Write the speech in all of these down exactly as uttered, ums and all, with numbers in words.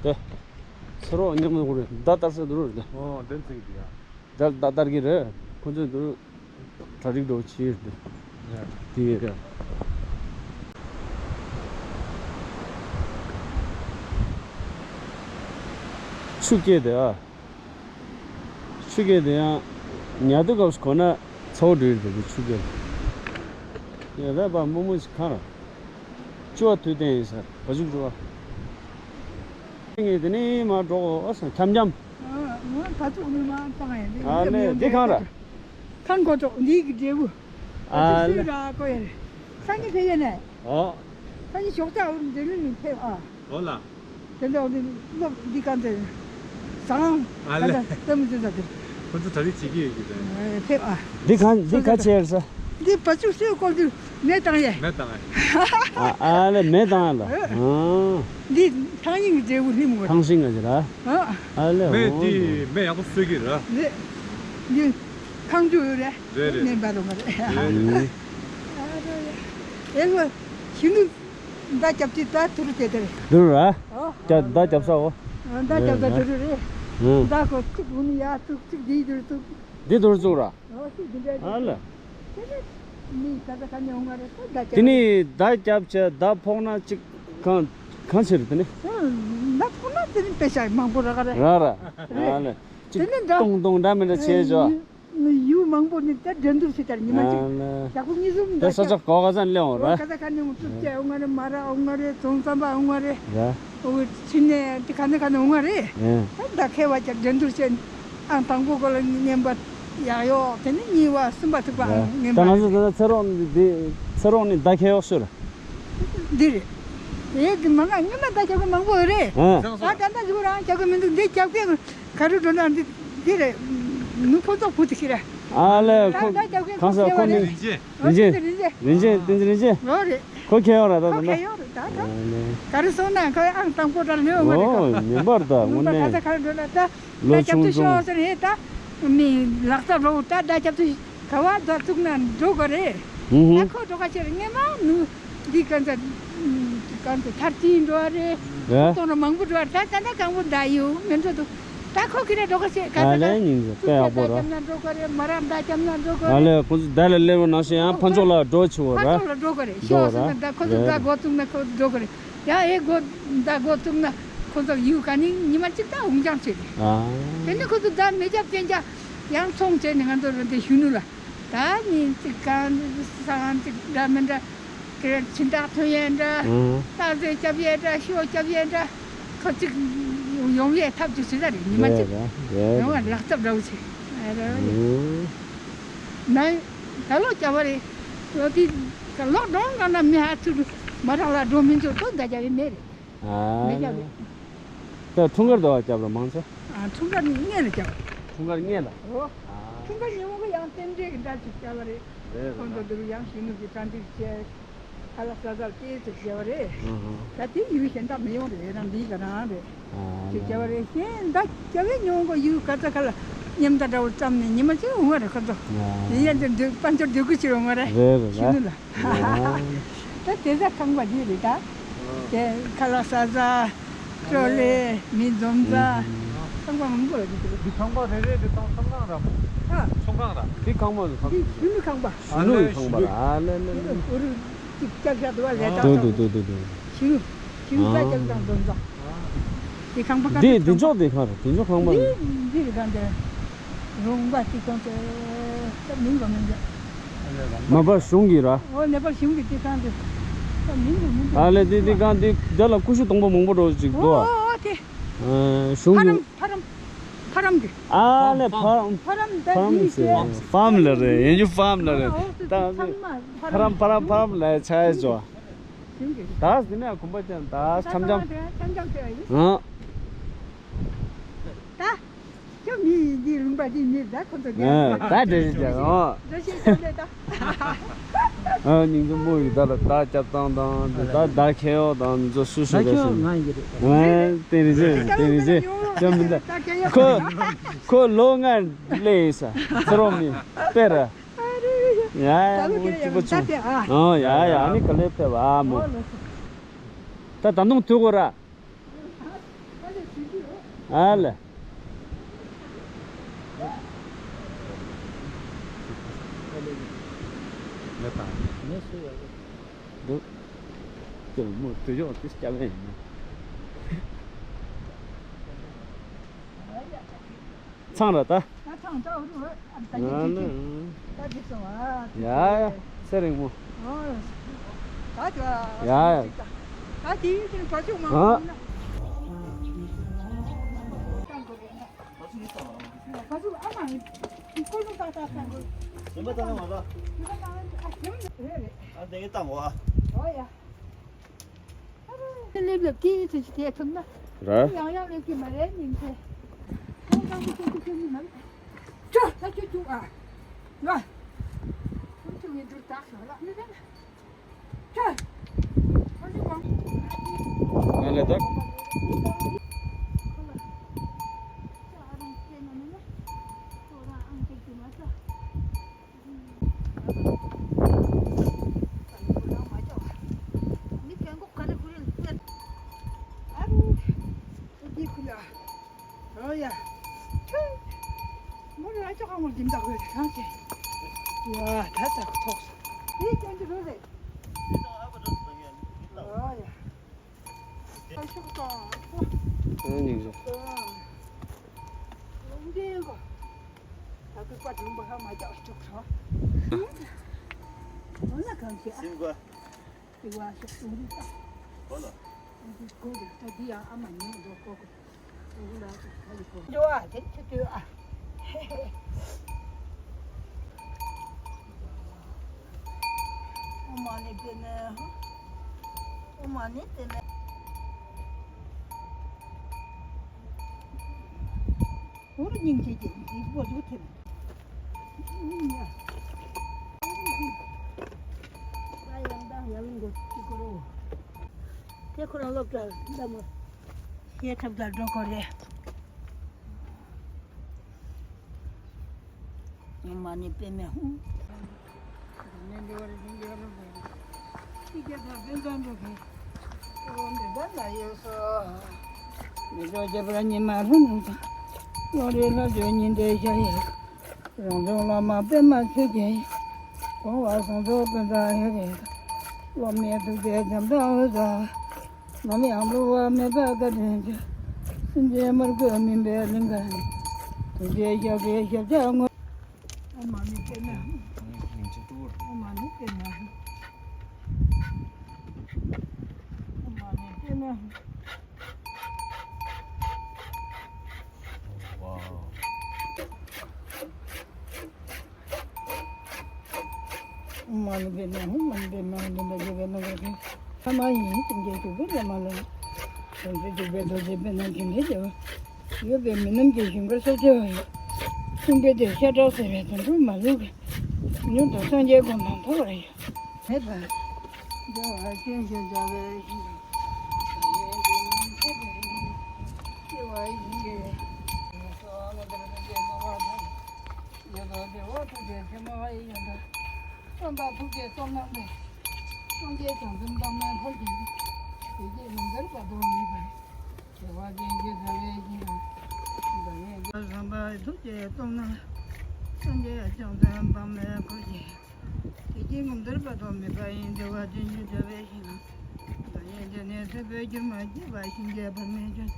དེ། ཚེ་རོགས་མཉམ་དུ་རེད། མདའ་བསྟར་ས་འདུག་རེད། ཨོ་དེ་ཚིག་དེ་ཡ། མདའ་མདའ་བསྟར་གྱི་རེད། ཁོ་ཚོས་འདུག་གྲ་སྒྲིག་འགྲོ་ཕྱིར་དེ། ཡ། དེ་ཡ། ཆུ་སྐྱེས་དེ་ཨ། ཆུ་སྐྱེས་དེ་ཡང་ཉལ་དུས་སྐབས་སུ་གོ་ན་ཚ་བོ་འདྲ་ཡོད་རེད་དེ་ཆུ་སྐྱེས། ཡ་རེད་པ་རྨོ་མོ་ཞིག་གང་ར། བཅུ་བ་དུས་གཏན་ཡིན་ཟེར་བ་ཅུག་བཅུ་བ། ངས་དེ་ནས་མར་འགྲོ་འོ་ཟེར་འཁྱམ་འཁྱམ། ཨ་ང་ད་ཚུགས་མི་མ་བཏང་ཡ་འདི་ཨ་ལེ་འདི་གང་ར། ཁང་གོ་ཅོག་འདི་གི་འབྲས་བུ། ཨ་ལེ། སུས་ར་ཀོ་ཡ་རེད། སང་ཉིན་ཕེབས་ཡས་ནས། ཨོ། སང་ཉིན་ཞོགས་ཇ་འུར་འཛིན་ལུས་ནས་ཕེབས་ཨ། ཨོ་ལ། དེ་འདྲ་འོ་འདི་སློབ་འདི་གང་དེ། བཟང་། ཨ་ལེ། ད་ལྟ་ལྟད་མོ་བཟོས་ས་དེ། ཁོ་ཚོ་གྲ་སྒྲིག་བྱེད་ཀྱི་ཡོད་ཀྱི་རེད། ཕེབས་ཨ། འདི་གང་འདི་ག་ཆེར་ས། འདི་བ་ཅུག་སུས་བསྐོར་དུས་མེ་བཏང་ཡས། མེ་བཏང་ཡས། ཨ་ཨ་ལེ་མེ་བཏང་ཡས་ལ། ཨ། འདི་ཐང་ཡིན་གྱི་འབྲས་བུ་ལྷིམ་དགོས། ཐང་ཤིང་ང་ཅི་ར། ཨ། ཨ་ལེ་མེ་འོ་འདི་འདི། མེ་ཡག་པོ་གསོད་ཀྱི་ར། འདི། འདི། ཁང་ཆུ་ཡོད་རེད། རེད་རེད། ནེམ་པ་རུ་མ་རེད། རེད་རེད། ཨ་རེད། ཨེ་ལོ། ཤིང་ནུ། མདའ་རྒྱབ་ཀྱི་ད་ཐུ་རུ་དེ་དེ་རེད། དུ་ར། ཨོ། ཀྱ་མདའ་རྒྱབ་ས་འོ། མདའ་རྒྱབ་ས་དེ་རུ་རེད། ཨང་། མདའ་ཁོ་གཅིག་འུ་ནི་ཡ་ཐུག་གཅིག་འདི་དེ་རུ་ཐུག་འདི་དེ་རུ་བཙུགས་ར། ཨོ་གཅིག་འདི་འདྲ་ཨ་ལ། དེ་ནི་མི་ད་ད་ཁ་ནས་འོང་བ་རེད་ད་མདའ་རྒྱབ། དེ་ནི་མདའ་རྒྱབ་བྱས་མདའ་ཕོག་ན་གཅིག་གང་གང་ཕྱིར་དེ་ནི། མདའ་ཕོག་ན་དེ་ནི་དཔེ་ཤ་མང་པོ་ར་ག་རེད། ར་ར། རེད། ཨ་ལ། དེ་ནི་འདྲ། ཏོང་ཏོང་འདྲ་མི་འདྲ་བྱས་བྱོས། ཡུ་མང་པོ་ནི་ད་འགྲན་བསྡུར་བྱེད་དར་ཉི་མ་གཅིག་ཨ་ལ། ཞག་པོ་གཉིས་གསུམ་ད་ད་ས་ཆ་གོ་ག་ས་སླེབས་འོང་ར། ད་ས་ཁ་ནས་འོང་གྲུབ་ཆ་འོང་ང་རེ་མ་ར་འོང་ང་རེ་རྫོང་བསམ་པ་འོང་ང་རེ། ར། འོ་ཕྱི་ནས་དེ་ག་ནས་ག་ནས་འོང་ང་རེ། ཨེ། ད་ད་ཁེ་བ་ཅག་འགྲན་བསྡུར་བྱེད་ཨང་དང་པོ་གོ་ལ་ངན་པ་ཡག་ཡོག་དེ་ནི་གཉིས་བ་གསུམ་པ་ཐུག་པ་ར། ངན་ད་པ་ང་ཚོ་ད་ཚེ་རོགས་འདི་ཚེ་རོགས་ནི་ད་ཁེ་ཡོག་སུ་ར། འདི་རེད། ཨེ་འདི་མ་ང་སྔོན་མ་ད་ཁྱོད་གི་མང་པོ་རེད། ཨེ། ད་ད་ད་ཟུག་རང་ཁྱོད་གི་མི་འདུག་འདི་རྒྱབ་ཀྱི་ག་རུ་འགྲོ་ན་འདི་འདི་རེད། ནུ་ཕོ་ཚོགས་བུ་དེ་ཁྱི་རེད། ཨ་ལེ་ད་ཁོ་ད་རྒྱབ་ཀྱི་གང་ཟེར་ཁོ་ཁྱེད་ནི་རེད། རིན་ཆེན། ཨོ་རིན་ཆེན། རིན་ཆེན། རིན་ཆེན་བསྟན་འཛིན་རིན་ཆེན། ཨོ་རེད། ཁོ་ཁྱེད་ཡོང་ར་ད་ཁོ་ད་ན། ཁྱེད་ཡོང་རེད་ད་ད། ཨ་ལེ། ག་རུ་སོང་ན་ཁོ་ཨང་དང་པོ་འདྲ་ལོས་འོང་རེད་ཁོ། ཨོ་ཉན་པར་ད་དངོས་ནུ་ཕོ་ད་གནས། ད་ག་རུ་འགྲོ་ན་ད། ལོ་ད་རྒྱབ་ཆུང་ཏུ་ཆུང་། ཤོག་ཟེར་ཧེ་ད། མི་ལག་རྩལ་འགྲོ་ད་ད་རྒྱབ་ཏུ་ག་བ་ད་བཙུགས་ན་འགྲོ་དགོས་རེད། ཧུམ་ཧུམ། ད་ཁོ་འགྲོ་ག་ཕྱིར་སྔས་མ་ནུ་འདི་ག་ཚ་ག་ཚ་ཐར་ཅིན་འགྲོ་བ་རེད། ཨེ། ཏོ་ན་མང་པོ་འགྲོ་བ་ད་ད་ད་གང་པོ་ད་ཡོད་མི་འགྲོ་འདུག་ད་ཁོ་ཁྱེད་ར་འགྲོ་ག་ཕྱིར་ག་ཚ་ཨ་ལེ་ད་ཉིན་ཙི་ད་ཡག་པོ་ར། རྒྱབ་ན་འགྲོ་དགོས་རེད་མ་ར་ད་རྒྱབ་ན་འགྲོ་དགོས་ཨ་རེད། ལེ་ཁོ་ཚོ་ད་ལ་སླེབས་ན་ཞེ་ཡང་ཕན་ཚོགས་ལ་འགྲོ་ཆུ་བོ་ར། ཕན་ཚོགས་ལ་འགྲོ་དགོས་རེད་འགྲོ་ཤོག་ཟེར་ར། ན་ད་ཁོ་ཚོ་རེད་ད་རེད། འགོ་བཙུགས་ན་ཁོ་འགྲོ་དགོས་རེད། ཡ་ཨེ་སྒོ་ད་སྒོ་བཙུགས་ན་ཁོ་ཚོ་ཡུལ་ག་ནི་ཉི་མ་གཅིག་ད་འུང་ཅང་བྱེད་རེད། ཨ། དེ་ནི་ཁོ་ཚོ་ད་མེ་རྒྱབ་སྐྱོན་ཆ་ཡང་ཚོང་བྱས་ནས་ང་ཚོ་རེ་འདི་ཞུ་ནུ་ལ་ད་ནི་གཅིག་གང་ས་གང་གཅིག་འདྲ་མི་འདྲ་དེ་ཕྱི་འདྲ་ཐོན་ཡས་འདྲ་ཨ། རྟ་རྫས་རྒྱབ་ཡས་འདྲ་ཤོ་རྒྱབ་ཡས་འདྲ་ཁོ་གཅིག་ཡོང་ཡས་ཐབས་ཅིག་བྱེད་ས་རེད་ཉི་མ་གཅིག་རེད་རེད། ཡོང་བ་ལག་རྩལ་འདྲ་བོ་བྱེད་ཨ་རེད། ཨ། ན་ད་ལོ་རྒྱབ་པ་རེད། ལོ་དེ་ལོག་འགྲོ་གང་ན་མི་ཧ་ཚུར་མ་རག་ལ་འགྲོ་མི་འཇོག་ཏོ་ད་རྒྱབ་ཡི་མེད་རེད། ཨ་མེད་རྒྱབ་རེད། ད་འཁྲུངས་སྐར་དུ་བ་རྒྱབ་ལ་མང་ཆེ། ཨ་འཁྲུངས་སྐར་ནི་སྔོན་ལ་རྒྱབ། འཁྲུངས་སྐར་སྔོན་ལ། ཨོ། ཨ་འཁྲུངས་སྐར་ཉིན་མོ་གི་ཡང་རྟེན་འབྲེལ་གྱི་འདྲ་ཅིག་རྒྱབ་པ་རེད། རེད་རེད། ཁོང་ཚོ་འདི་རུ་ཡང་ཞིང་ནུབ་ཀྱི་གྲ་སྒྲིག་བྱས། ཁ་ལག་ཟ་ཟ་སྐྱེལ་ཚུལ་བྱས་པ་རེད། ཨ་ཧ། ད་དེ་ཡུལ་གཞན་དག་མི་ཡོང་རེད་རང་འདིའི་ག་རང་རེད། ཨ་ཅིག་བྱས་པ་རེད་གཞན་ད་རྒྱབ་པའི་ཉིན་མོ་གི་ཡུལ་ག་ཚ་ཁ་ལ་མཉམ་ད་འདྲ་བོ་བརྩམས་ནས་ཉི་མ་གཅིག་འོང་བ་རེད་ཁོ་ཚོ། ཨ་དེ་ཡན་དུ་འདོད་དཔལ་འབྱོར་འདོད་དགུ་ཕྱིར་འོང་བ་རེད། རེད་རེད་ཞིང་ནུབ་ལ། ད་དེ་ཚ་ཁང་པ་འདི་རེད་ད། དེ་ཁ་ལག་ཟ་ཟ། ཀྲོ་ལེ། མི་འཛོམས་ཟ། ཨ་ཁང་པ་མང་པོ་རེད་འདི། འདི་ཁང་པ་རེ་རེ་དེ་ཚང་ཚང་ནང་ར་མོ། ཨ། ཚོང་ཁང་ར། འདི་ཁང་པ་འདི་ཁང་པ། འདི་ཞུ་ནུ་ཁང་པ། ཞུ་ནུ་ཁང་པ་ར། ཨ་ལེ་ལེ་ལེ། འུ་རུ་ཅིག་ཀྱག་ཀྱག་འདུག་བ་ལས་ད། དུ་དུ་དུ་དུ་དུ། ཞུ་ནུ། ཞུ་ནུ་ཀྱག་ཀྱག་དང་འཛོམས་ཟ། འདི་ཁང་པ་ཀ་འདི་འདི་ཕྱོགས་འདི་ག་རེད། འདི་ཕྱོགས་ཁང་པ་རེད། འདི་འདི་རེད་ད་འདི། རོང་པ་ཅིག་ཀྱང་ཚེ། ད་མིང་ག་མིང་ག་ནེ་པཱལ་གཞུང་གི་ར། ཨོ་ནེ་པཱལ་གཞུང་གི་དེ་གང་དེ། ད་མིང་ག་མིང་ག་ཨ་ལེ་དེ་དེ་གང་དེ་དེ་ལ་ཀུ་ཤུ་སྡོང་པོ་མང་པོ་འགྲོ་ཅིག་འདུག་ཨོ་ཨོ་དེ། ཨ་གཞུང་ཕ་གི་རམ་ཕ་རམ་ཕ་རམ་གི་ཨ་ལེ་ཕ་རམ་ཕ་རམ་ད་ཕ་རམ་ཟེར་ཕ་རམ་ལ་རེད། ཡན་ཆུ་ཕ་རམ་ལ་རེད། ད་ཕ་རམ་ཕ་རམ་ཕ་རམ་ལ་ཆ་ཡ་ཅོ། གཞུང་གི་ད་དེ་ནས་གོམ་པ་ཅན་ད་འཆམ་འཆམ། འཆམ་འཆམ་ཐོས་ཡིན། ཨ། ད། ཁྱོད་མི་ཡིན་འདི་ལུང་པ་འདི་མི་ད་ཁོ་ཚོ་ཨ། ད་འདྲ་ཞིག་ཀྱང་ཨོ། འདྲ་ཞིག་ཀྱང་ལས་ད། ཨ་སྙིང་རྗེ་མོ་ཡིས་ད་ལ་ད་སྐྱབས་སྟངས་དང་འདི་ད་ད་ཁེ་ཡོག་དང་འདི་ཚོ་སུ་ཞིག་རེད་ཟེར་ན། ང་ཡིན་གྱི་རེད། ཨ་དེ་རེད་ཟེར་དེ་རེད་ཟེར་ཅམ་མི་ད། ཁོ་ཁོ་ལོ་ལྔ་ལས་ཡིན་ས་ཚེ་རོགས་མི་དཔེ་ར། ཡ་ཡ་མོ་སྐྱིད་པོ་བྱུང་། ཨོ་ཡ་ཡ་ཨ་ནི་ག་ལེ་ཕེབས་ཨ་མོ། ད་ད་ནང་དུས་གོ་ར། ཨ་ལ། འདུག་ཅུང་མོ་དུ་ཡོག་ཏུ་སྐྱ་བས་ཡིན་ན། ཚང་ར་ད། ད་ཚང་ད་རུ་ཨ་ད་ང་ནི་ཅི་ཅི་ད་ཅི་སོང་ཨ། ཡ་ཡ་ཚེ་རིང་མོ། ཨོ་ད་ཅི་ཡ་ཡ། ད་ཅི་ཅི་ད་ཅི་མ་ཨ། ཨ་མ་ཨ་མ་ཁོ་ལུ་ད་ད་ད་ཁོ་ཡིན་པ་ད་ན་མ་ད་ཡིན་པ་ད་ན་ཨ་ཡིན་རེད་རེད། ཨ་དེ་གི་ད་མོ་ཨ། ཨོ་ཡ། ལེབ་ལེབ་ཀྱི་ཚུལ་གྱིས་དེ་ཐུབ་ན། ར། ཡང་ཡང་ལེབ་ཀྱི་མ་རེད་ཉིན་ཚེ། ཁོང་ཚང་མ་ཁྱོད་ཁྱོད་ཁྱོད་མི་མང་། ཅོ་ད་ཁྱོད་ཁྱོད་ཨ། ལ། ཁྱོད་ཁྱོད་ངའི་འདུར་བཏགས་སོང་ལ་མི་ལེན། ཅོ། ཁྱོད་ཁྱོད་མང་། ང་ལས་དག་ཨ་ནི་ཟེར། ད་ཁུག་པ་དུང་པ་ཧ་མ་རྒྱག་ཆོག་ཆོག་ཨོ་ན་གང་ཤེས། སིམ་གོ། དེ་བ་ཤོག་དུང་རི་ད། གོ་ལ། དེ་གོ་རི་ད་འདི་ཡང་ཨ་མ་ཉོ་འགྲོ་གོ་གོ། འོ་ལ་ད་ཡི་གོ། འགྲོ་ཨ་དེ་ཁྱི་ཏུ་ཨ། ཨོ་མ་ནི་པེ་ནེ། ཨོ་མ་ནི་པེ་ནེ། འུར་སྙིང་རྗེ་རྗེ་འདི་པོ་རུ་ཐེབས། ཡང་དང་ཡང་འགོ་ཅི་ཁོ་རོ། དེ་ཁོ་རང་སློབ་གྲྭ་འདམ་ཤེས་ཐབས་དང་འགྲོ་ཁོ་རེད། ཨོ་མ་ནི་པེ་མེ་ཧུ། ཨ་མ་ནི་པེ་མ། ཨ་མ་ནི་པེ་མ། ཨ་མ་ནི་པེ་མ། ཨ་མ་ནི་པེ་མ། ཨ་མ་ནི་པེ་མ། འདི་འདྲ་བྱས་པའི་ནང་ག་དེ་ཐ་མ་ཡིན། སེམས་ཅན་སྡུག་པའི་བླ་མ་ལ། བྱང་ཆུབ་སྤྱོད་པའི་རྡོ་རྗེ་དཔེར་ན་དེ་འདྲའི་བྱ་བ། ཡོད་པའི་མི་རྣམས་ཀྱི་ཞིང་ཁར་སྲོག་གཅོད་པ་ཡིན། གསུངས་པའི་དེ་ཤ་ཁྲག་ཟེར་བའི་དོན་གྲུབ་མ་ལུས་ཀྱི། མྱུར་དུ་སངས་རྒྱས་གོ་འཕང་ཐོབ་པར་ཤོག་མེད་པར། འདྲ་བ་ཅན་ཞེས་བྱ་བའི་ཞིང་། སངས་རྒྱས་འདི་ཉིད་ཐེག་པའི་ཞིང་། སྐྱེ་བ་ཡི་ཞིང་གི། སོ་ཨ་མ་དར་དང་སྐྱེས་སོང་བ་དང་། ཡོད་དོ་བདེ་བ་ཐུགས་རྗེ་ཆེན་པོ་ཨ་ཡི་ཡོན་ཏན། བསམ་པ་ཐུགས་རྗེ་སྟོབས་རྣམས་ལས། སངས་རྒྱས་བྱང་སེམས་དཔག་མེད་འཁོར་གྱིས། བདེ་སྐྱིད་ལམ་བདར་བར་དུ་མེད་པར། བདེ་བ་ཅན་གྱི་ས་བའི་ཞིང་ཁམས། བདག་ཉིད་ཀྱི་བསམ་པ་ཐུགས་རྗེ་སྟོབས་རྣམས། སངས་རྒྱས་བྱང་སེམས་དཔག་མེད་འཁོར་གྱིས། བདེ་སྐྱིད་ལམ་བདར་བར་དུ་མེད་པ་ཡི། བདེ་བ་ཅན་གྱི་ས་བའི་ཞིང་ཁམས། བདག་ཉིད་ཀྱི་ནི་སྲིད་པའི་རྒྱུ་མ་སྐྱེས་པ་གཤིན་རྗེ་དཔག་མེད་ཅན།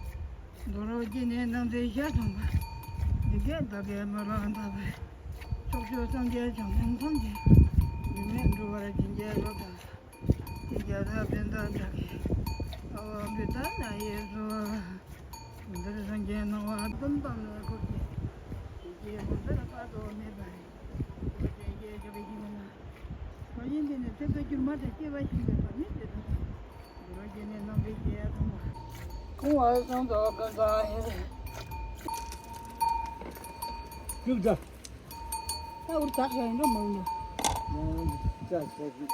འགྲོ་རོགས་ཀྱི་ནི་ནང་དུ་ཞལ་མཐོང་བ། འདི་སྐད་བདག་གིས་སྨྲ་བར་འདོད་པའི། ཕྱོགས་བཅུའི་སངས་རྒྱས་བྱང་སེམས་ཐམས་ཅད། ཡིད་མི་འགྲོ་བར་བྱིན་གྱིས་རློབས་པར་ཤོག་དེ་རྒྱ་ཚ་བན་དྷ་བྲག་གི། ཨ་བ་བི་ཏ་ན་ཡེ་སོ། འདིར་སངས་རྒྱས་སྣང་བ་ལྡན་པ་མེད་འཁོར་གྱིས། བདེ་སྐྱིད་ལམ་བདར་བར་དུ་མེད་པ་ཡི། འགྲོ་རོགས་ཅན་གྱི་ཞབས་ཀྱི་ཞིང་ཁམས། མ་ཡིན་དེ་ནི་ཚེ་འཕོས་སྒྱུ་མ་དང་སྐྱེ་བ་ཤིན་ཏུ་བར་མི་ཤེས་དང་། འགྲོ་རོགས་ཀྱི་ནི་རྣམ་པའི་སྐྱེ་ཡ་མཐོང་བ། ཁོང་བ་སངས་རྒྱས་ཀུན་བཟང་ཡིན། ཡུག་ད། ད་འུར་དག་ཡ་ཡིན་འགྲོ་མང་ནོ། ཡང་ཅག་ཅག་གི།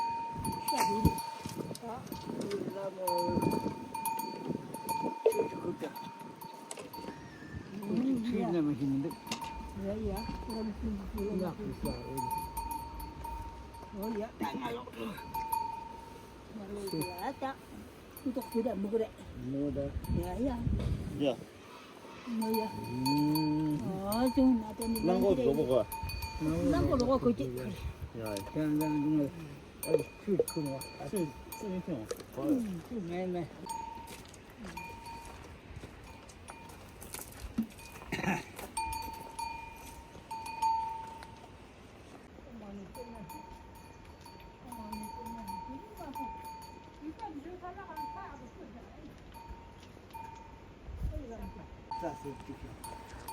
ཅག་གི་རེད། ད་འུར་ལ་མོ། ཆུ་ཆུ་ཁུག་ད། ཆུ་ནས་མ་ཤི་མི་འདུག་ཡ་ཡ། ཁོ་རང་ཆུ་ཆུ་ལ་ཡག་པོ་ས་རེད། འོ་ཡ། ད་ང་ལོག་འགྲོ། ང་ལོག་འགྲོ་ཨ་ད། ཏོག་ཏོག་ཅིག་རེད་མི་དགོས་རེད། མོ་ད། ཡ་ཡ། ཡ། ཨ་ཅུང་ན་དེ་ནི་གླང་གོག་རྡོག་པོ་གོ། གླང་གོག་རྡོག་པོ་གོ་ཅིག་ཁར། ཡ་ཡ། ཁྱེད་རང་ཚང་འདུག་ཨ་ཆུ་ཁུ་མོ། ཨ་ཆུ་ཆུ་མི་ཁྱོང་། ཆུ་མེད་མེད།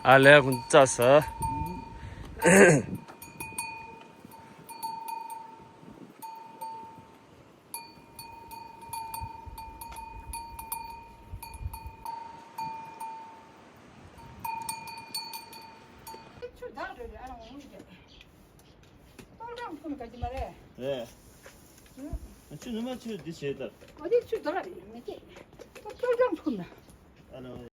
ཨ་ལས་ཀུན་རྩྭ་ཟ། ཆུ་དག་འགྲོ་རེད། ཨ་རང་འོང་གི། ཏོག་ཀྲང་ཕུ་ནི་ག་གི་མ་རེད། རེད། ཨ་ཆུ་ནུ་མ་ཆུ་འདི་བྱེད་ད། ཨ་འདི་ཆུ་དག་རེད་མི་སྐྱེ། ཏོག་ཀྲང་ཕུ་ན། ཨ་ལོ།